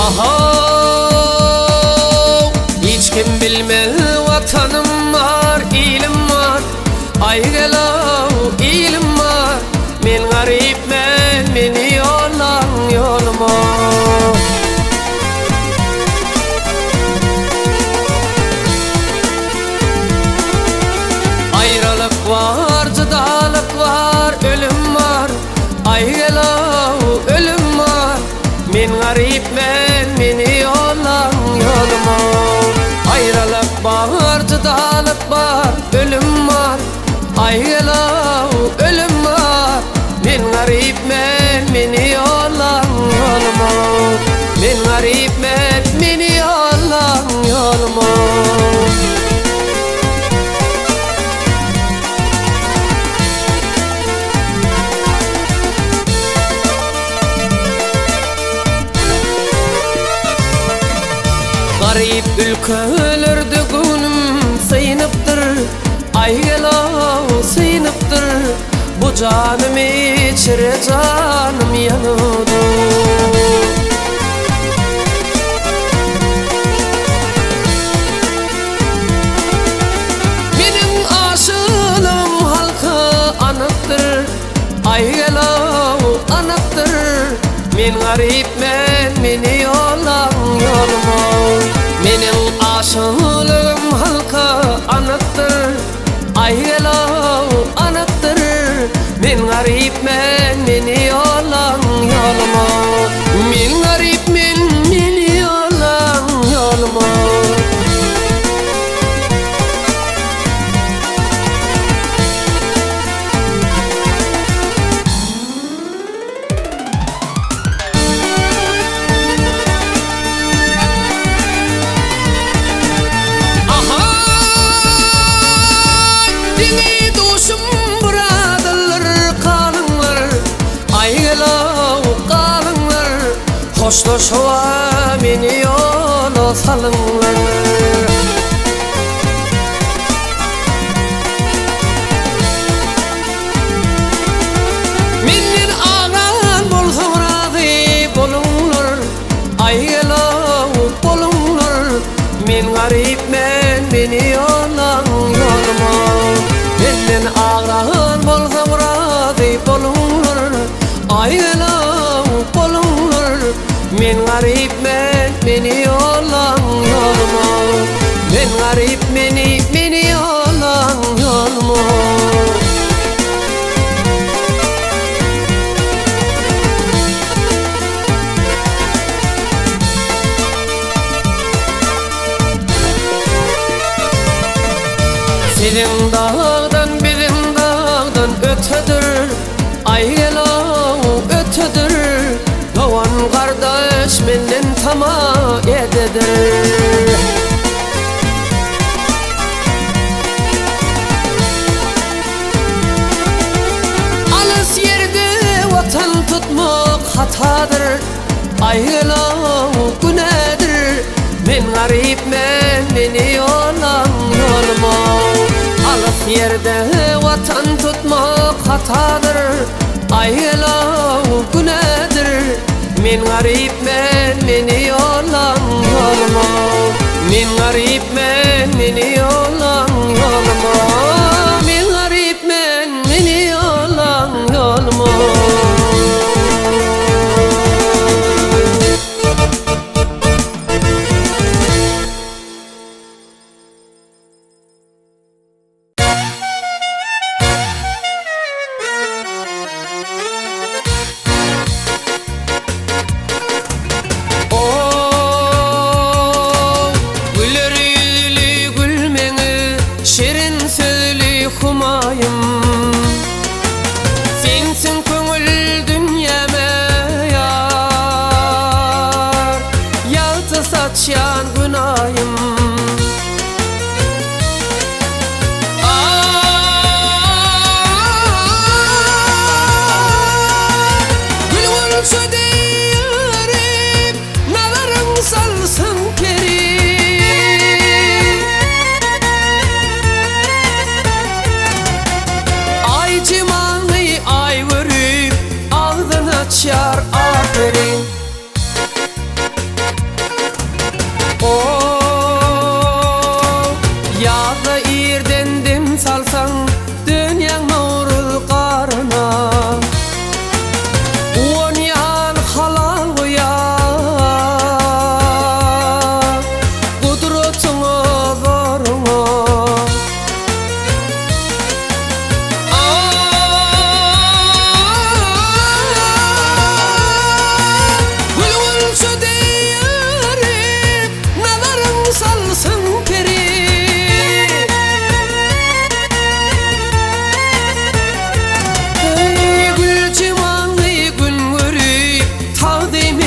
Ahaw! Hiç kim bilmez watanym bar, ilim bar. Aý gel-ow, ilim bar. Men garyp men, meni ýollaň ýoluma. Aýralyk bar, jydalyk bar, ölüm bar. Aý gel-ow, ölüm bar. Men garyp men, meni ýollaň ýoluma. Aýralyk bar, jydalyk bar, ölüm bar. Aý gel-ow, ölüm bar. Men garyp men, meni ýollaň ýoluma. Men garyp men, meni ýollaň ýoluma. Garyp ülkelerde göwnüm synypdyr, Aý gel-ow, synypdyr, Bu janym içre janym ýanypdyr. Meniň aşylygym halka anykdyr, Aý gel-ow, anykdyr. Men garyp men, meni ýollaň ýoluma. Meniň aşylygym halka anykdyr, Aý gel-ow, anykdyr. Men garyp men, meni ýollaň ýoluma. Men garyp men, meni ýollaň ýoluma. Ahaý, deňi duşum byradyrlar, galyňlar, Aý gel-ow, galyňlar, hoşlaşyba meni ýola salyňlar. Menden agan bolsaň razy boluňlar, Aý gel-ow, boluňlar, Men garyp men, meni ýollaň ýoluma. Menden agran bolsaň razy boluňlar, Aý gel-ow, boluňlar, Men garyp men, meni ýollaň ýoluma. Men garyp meni, meni ýollaň ýoluma. Siziň dagdan biziň dagdan ötedir, Aý gel-ow, ötedir, Dogan gardaş menden tama ededir. Alys ýerde watan tutmak hatadyr, Aýylaw günädir, Men garyp men, meni ýollaň ýoluma. Alys ýerde watan tutmak hatadyr, Aýylaw günädir, Men garyp men, meni ýollaň ýoluma. Men garyp men, meni ýollaň ýoluma. Men garyp men, meni ýollaň ýoluma. O, güler ýüzli gülmeňi, şirin sözli Humaýym. Sensiň köňül dünýäme ýar, Ýagty saçýan Gün Aýym. Gül gülse deý Nazaryň salsaň peri. Aý jemaly aý görüp, Agzyn açýar aperin.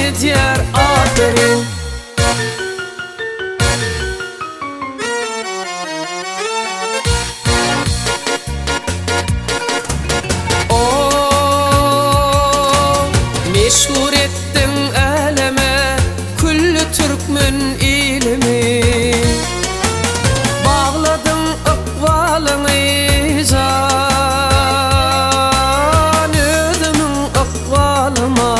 edýär aperin. O, meşhur etdiň äleme külli türkmen ilimi. Bagladyň ykbalyňy jan özümiň ykbalyma.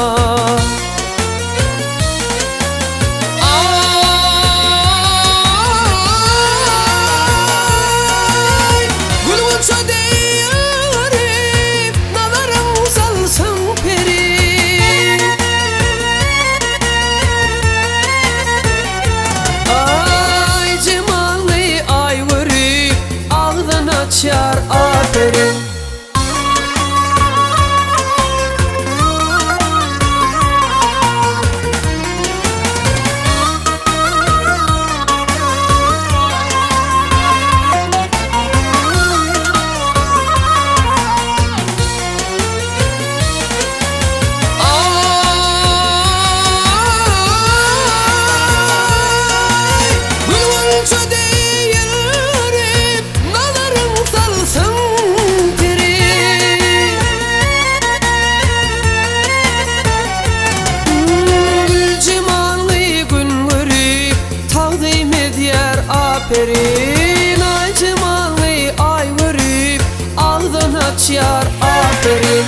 Aý, gül-gunça deý ýaryp, nazaryň salsaň peri. Aý, jemaly aý görüp, agzyn açýar aperin. Aý, gül-gunça deý ýaryp, nazaryň salsaň peri. Gül jemaly gün görüp, tagzym edýär aperin. Aý jemaly aý görüp, agzyn açýar aperin.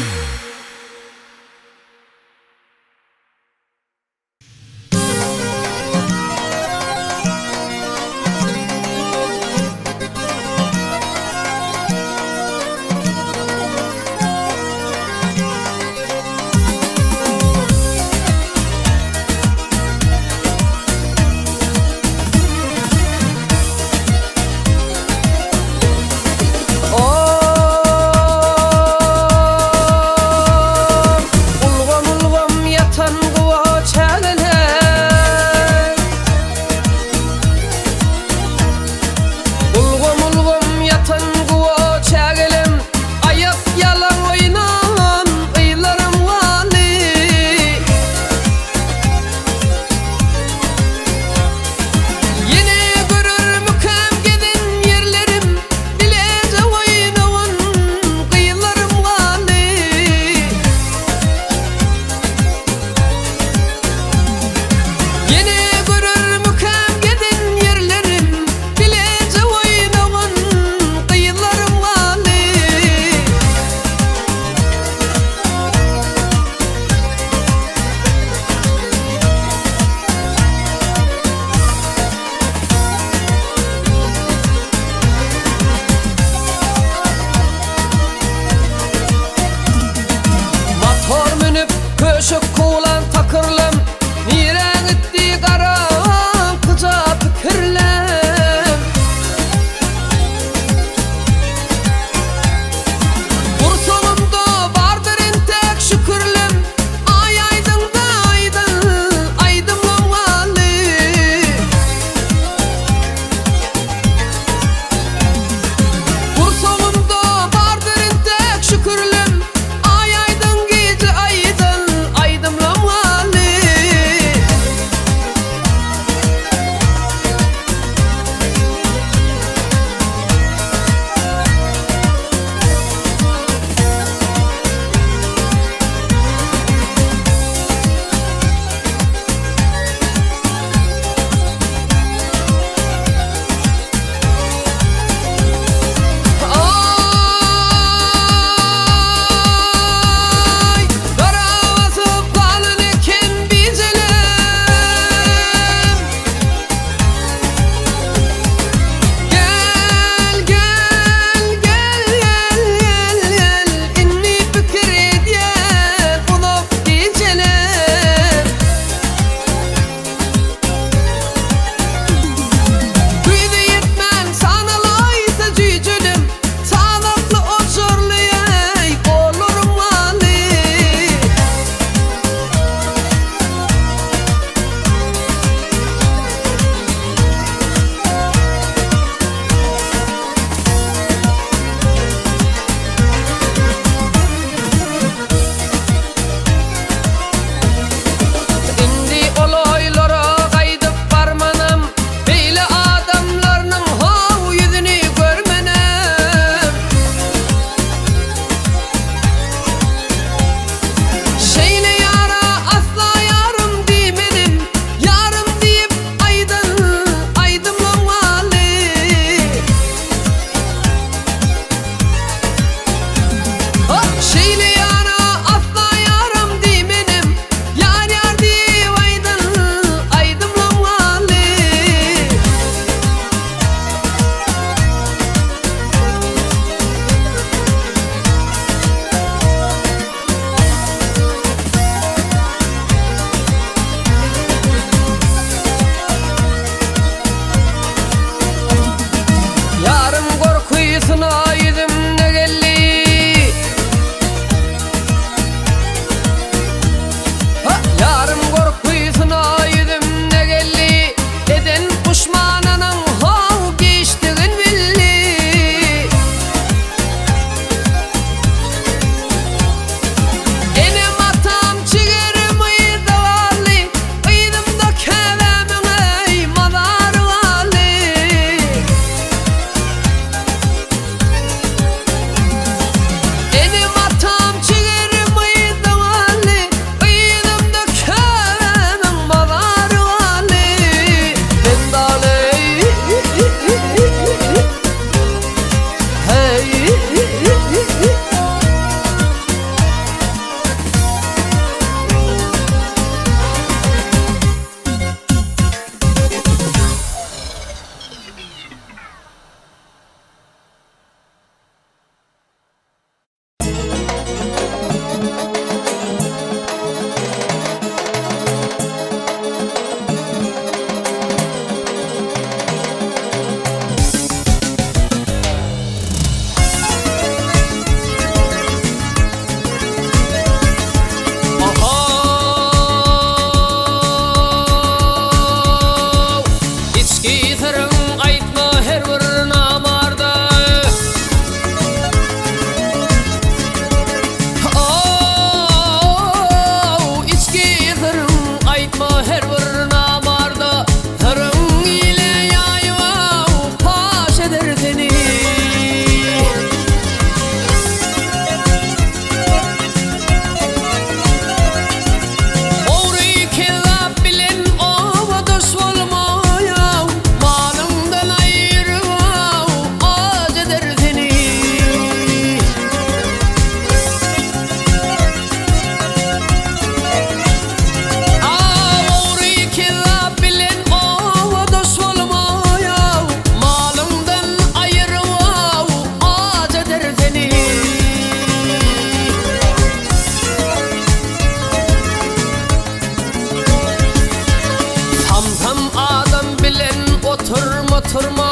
oturma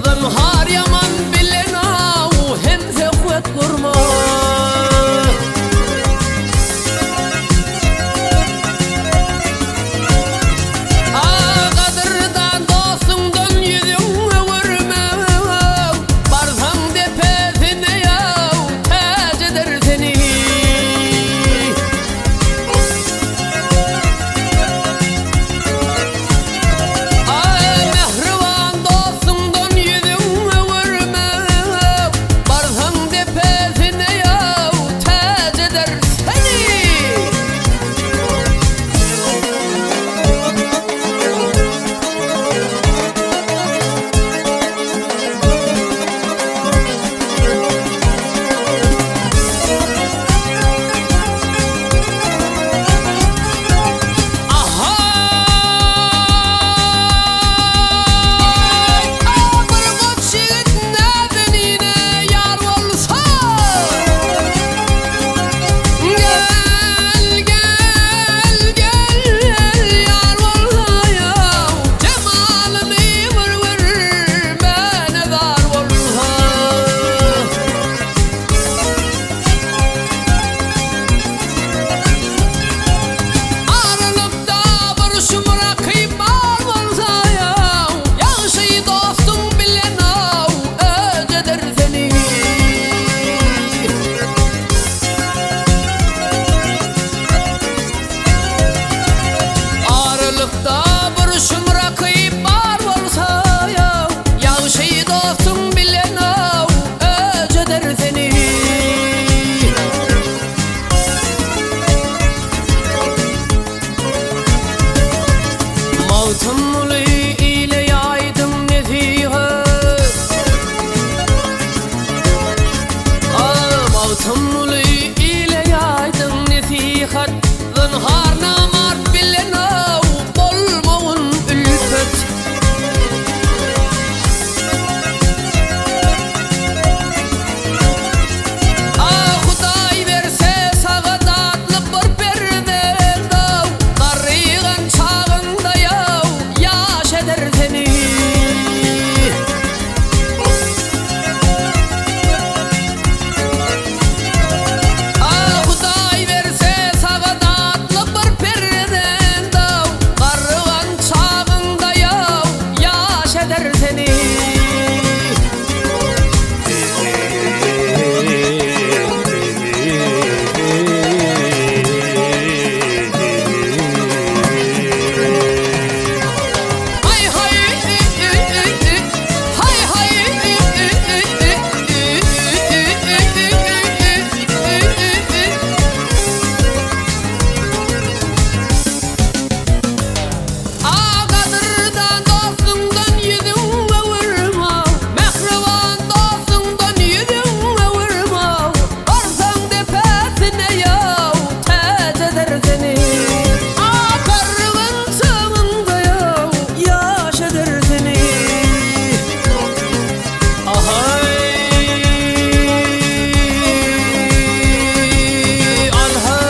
Zynhar ýaman bilen aw hem söhbet gurma. A gadyrdan dostuňdan ýüzüň öwürme Barsaň depesine ýaw täç eder seni. Aý, mähriban dostuňdan ýüzüň öwürme, Barsaň depesine ýaw, täç eder seni. Ahaý! Bir goç ýigit näzenine ýar bolsa. Gel, gel, gel, ýar bolsa ýaw, Jemalyny bir görmäne zar bolsa. Aralykda bir şum rakyp bar bolsa ýaw, Ýagşy dostuň bilen aw öç eder seni. Aralykda bir şum rakyp bar bolsa ýaw, Ýagşy dostuň bilen aw öç eder seni. Magtymguly ile ýaýdyň nesihat. Ah, Magtymguly ile ýaýdyň nesihat. Zynhar namart bilen aw bolmagyn ülpet. Ah, Hudaý berse saňa datly bir perzent-ow, Garrygan çagyňda ýaw, ýaş eder seni. Ah, Hudaý berse saňa datly bir perzent-ow, Garrygan çagyňda ýaw, ýaş eder seni. A gadyrdan dostuňdan ýüzüň öwürme, Mähriban dostuňdan ýüzüň öwürme, Barsaň depesine ýaw, täç eder seni. A garrygan çagyňda ýaw, ýaş eder seni. Ahaý, alhaý.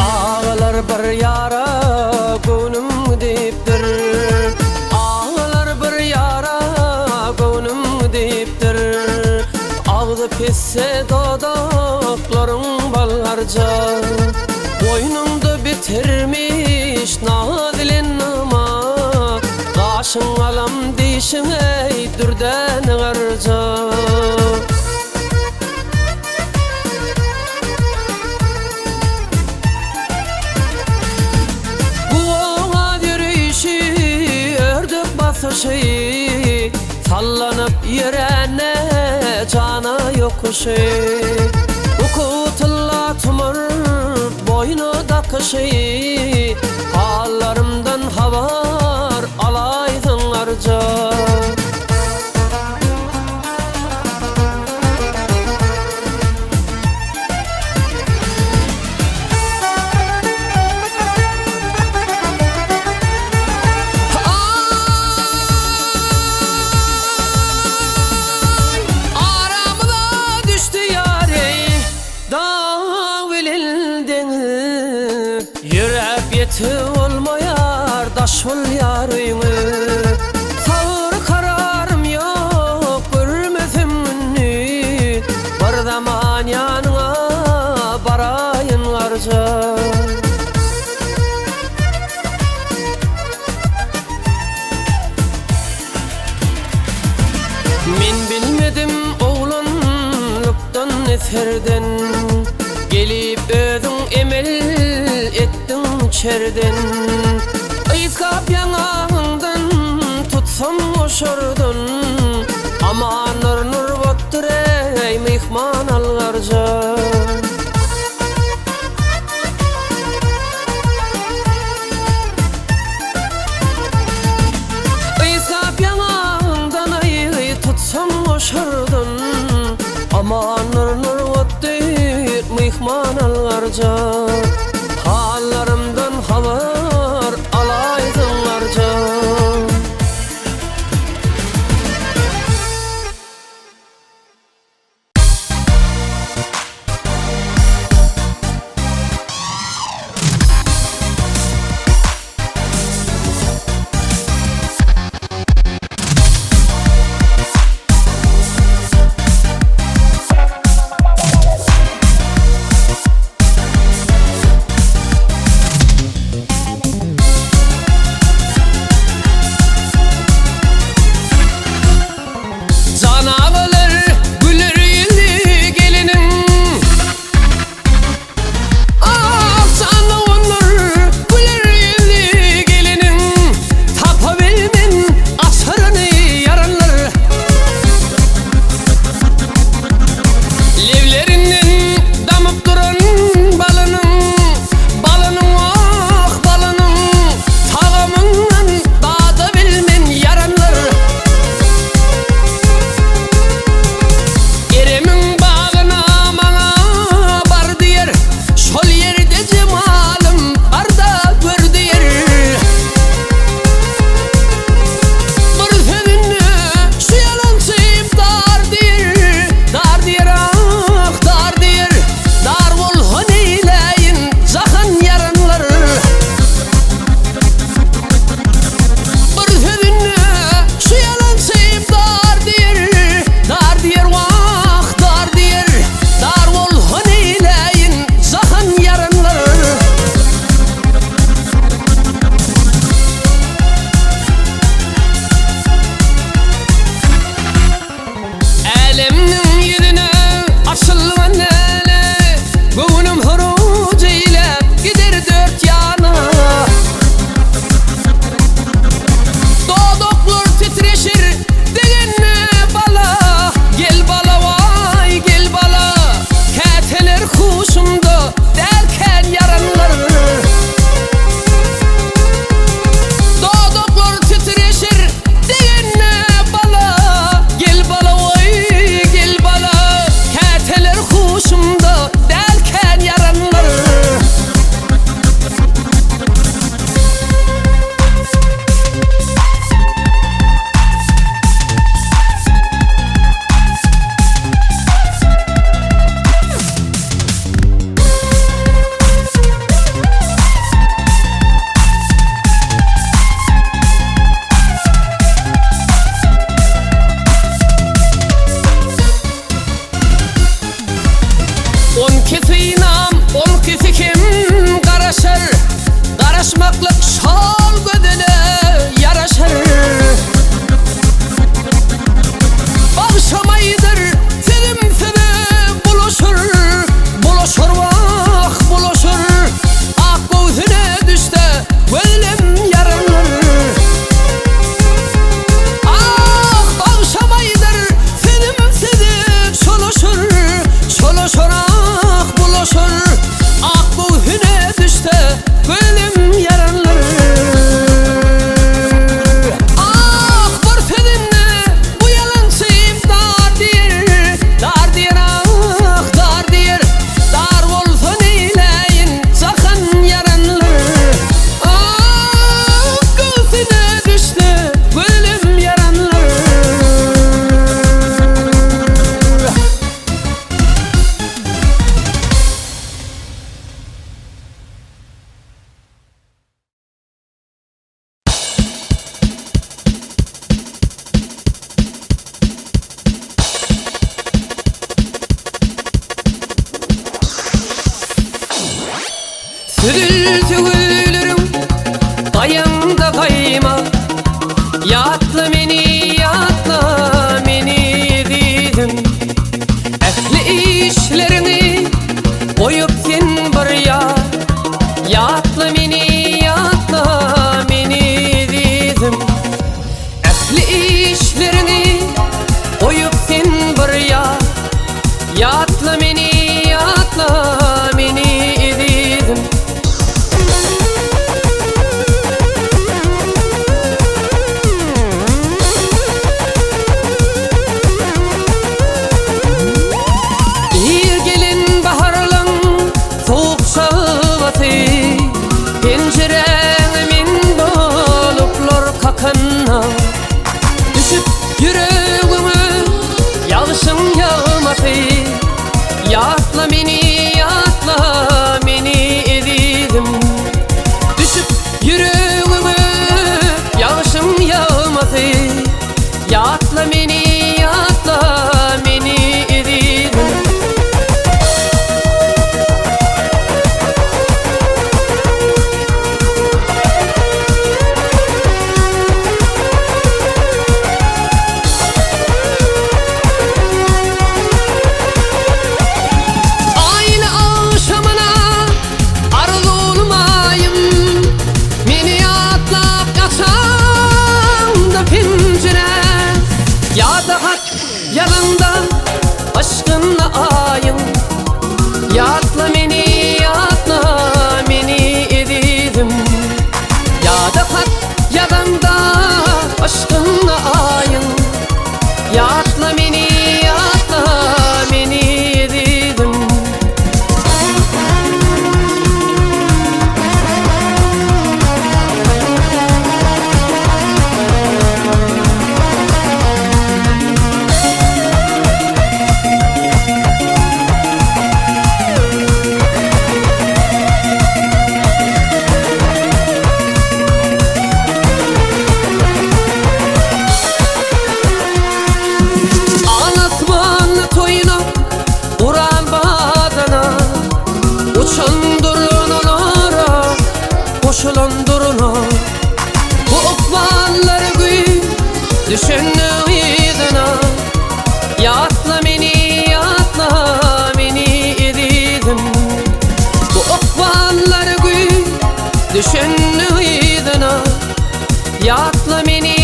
Agalar bir ýara göwnüm gidipdir Agalar bir ýara göwnüm gidipdir Agzy pisse dodaklaryň ballarja Boýnuňda bitirmiş naz ile nama Gaşyň galam dişiň eý dürdäne garja. Guwaňa ýörişi, ördek basyşy, Sallanyp ýörände jana ýokuşy. Uky tylla tumar boýna dakyşy, Hallarymdan habar alaýsyň. Gözläp ýetip bolmaýar daş bolýar öýüňe. Sabyr kararym ýok görmesem gündiz. Bir zaman ýanyňa baraýyn garja. Men bilmedim oglanlykdan eserden Gelip özüň emel etdiň çerden Ysgap ýaňagyňdan tutsam goşardan Aman nur nurbatdyr eý myhman algarja. Ysgap ýaňagyňdan aý tutsam goşardan Aman nur nurbatdy myhman algarja Hallarymdan habar alaýsyň garja. Janawalar güler ýüzli geliniň Ah, janawalar güler ýüzli geliniň Tapabilmen açaryny ýaranlar Leblerinden damyp duran balynyň Balynyň wah balynyň Tagamyndan dadabilmen ýaranlar Eremiň bagyna maňa bar diýer, Şol ýerde jemalym bar-da gör diýer. Bir sözünde şu ýalançym dar diýer, Dar diýer, ah, dar diýer, Dar bolsa neýläýin, jahan ýaranlar. Bir sözünde şu ýalançy dar diýer, Dar diýer, wah, dar diýer, Dar bolsa neýläýin, jahan ýaranlar. Älemniň ýüzüne açylgan läle, Göwnüm hyruj eýläp gider dört ýana. Dodaklar titreşir degende bala, Gel bala waý, gel bala, Käteler huşumda dälkän ýaranlar. Dodaklar titreşir degende bala, Gel bala oý, gel bala, Käteler huşumda dälkän ýaranlar. On iki synam, on ikisi hem garaşar, Garaşmaklyk şol gözele ýaraşar. Bagşamaýdyr sözüm söze bulaşar, Bulaşar wah, bulaşar, Ak göwsüne düşse gözlem ýaralar. Ah, bagşamaýdyr sözüm söze çolaşar, Çolaşar ah, bulaşar, Ak göwsüne düşse gözlem ýaralar. yzyna. Bu ykballar güýz düşende yzyna. Ýatla meni, ýatla meni ezizim. Bu ykballar güýz düşende yzyna. Ýatla meni.